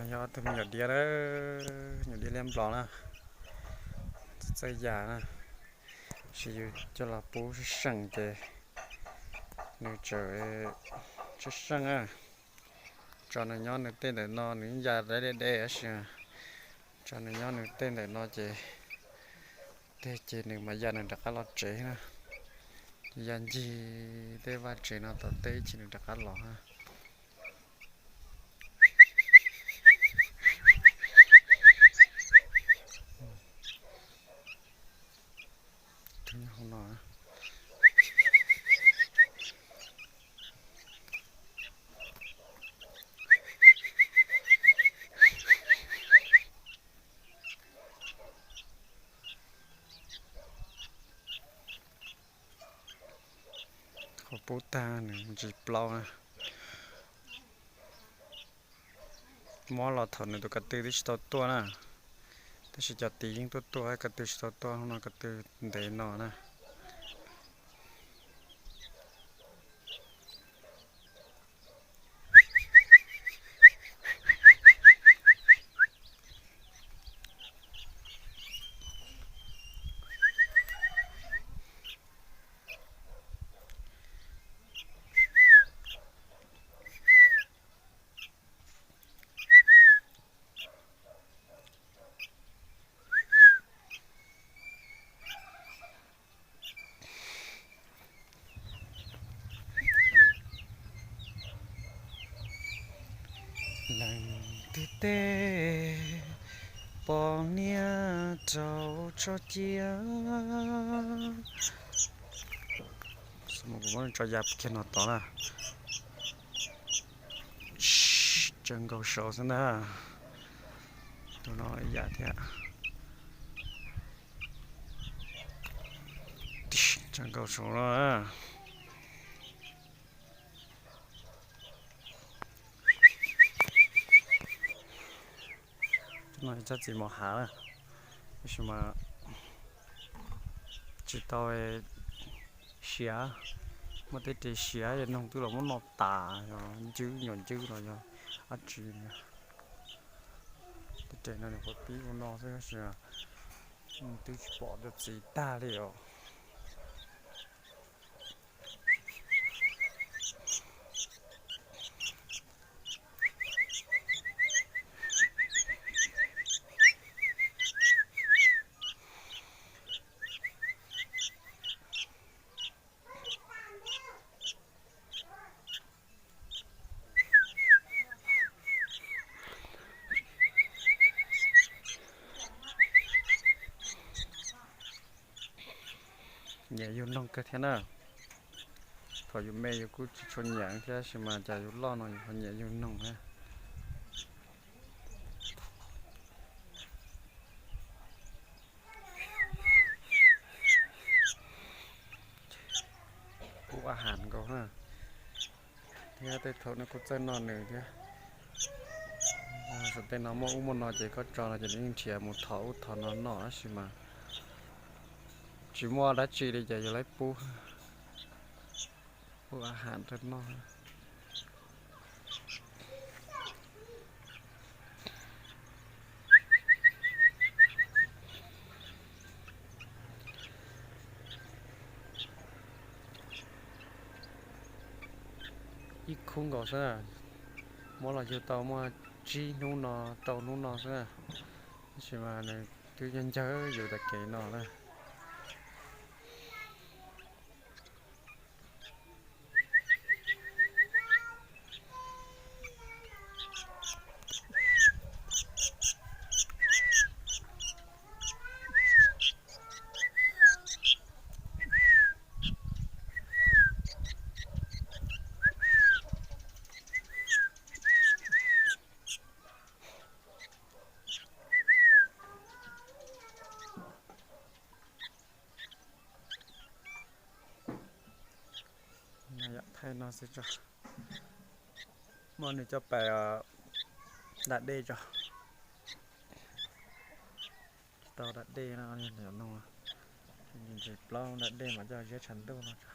Yog tus me nyuam diab, nyuam diab liab nplos na, txawj yam na, sis yus coj los pub seej seej ces nws tseem seej seej na. Tso nws nyob nws tej ntawm no nws ya deb deb deb tab sis tso nws nyob nws tej ntawm no ces tej ces nws mam ya nws rov qab los tsev na. Ya ncig tej vaj tsev no tom tej ib chim nws rov qab los na. Qhov pub tag nws ntsis plaub na. Mob los thaum nws tus ko tw twb tsis tau tuaj na, tab sis cov tid yeej tuaj tuaj, ko tw tsis tau tuaj, hnub no ko tw ntev no na. Leej twg tej poj niam rau tso cia. Kuv muab tso ya kiag no tod na. Tseem nkaus saud xwb na. Tus no ib yam thiab. Tseem nkaus saud no na. No tsob txiv mos hav na, tab sis mas tsis tau siav, muaj tej tes siav yog noog twb los muab noj tas, yog ncwb nyuam ncwb los yog dab tsi. Tej tes no nws quav pib ua no xwb tab sis twb tsis pom cov txiv tag li os. Nyiam yug noog kawg thiab na. Thaum yus me yus kuj tsis tshua nyiam thiab tab sis mas cas yus loj no yus ho nyiam yug noog thiab. Ub, a ham nkaus na. Thiab tej thaum nws kuj txawj noj nws thiab. Saum tej no muaj ub muaj no ces koj tso no ces nws yeej nrhiav mus thov ub thov no noj tab sis mas tsis muaj dab tsi li ces yus lawv pub, pub a ham rau noj. Ib khub nkaus xwb, muab los yug tau muaj tsib hnub no, rau hnub no xwb, tab sis mas nws twb ncaug yus tag kev no na. Yam thaij no xwb tso, muab nws coj pais da dej tso. Tsis tau da dej no, ntses plaub da dej mas coj ziab tshav ntuj no tso.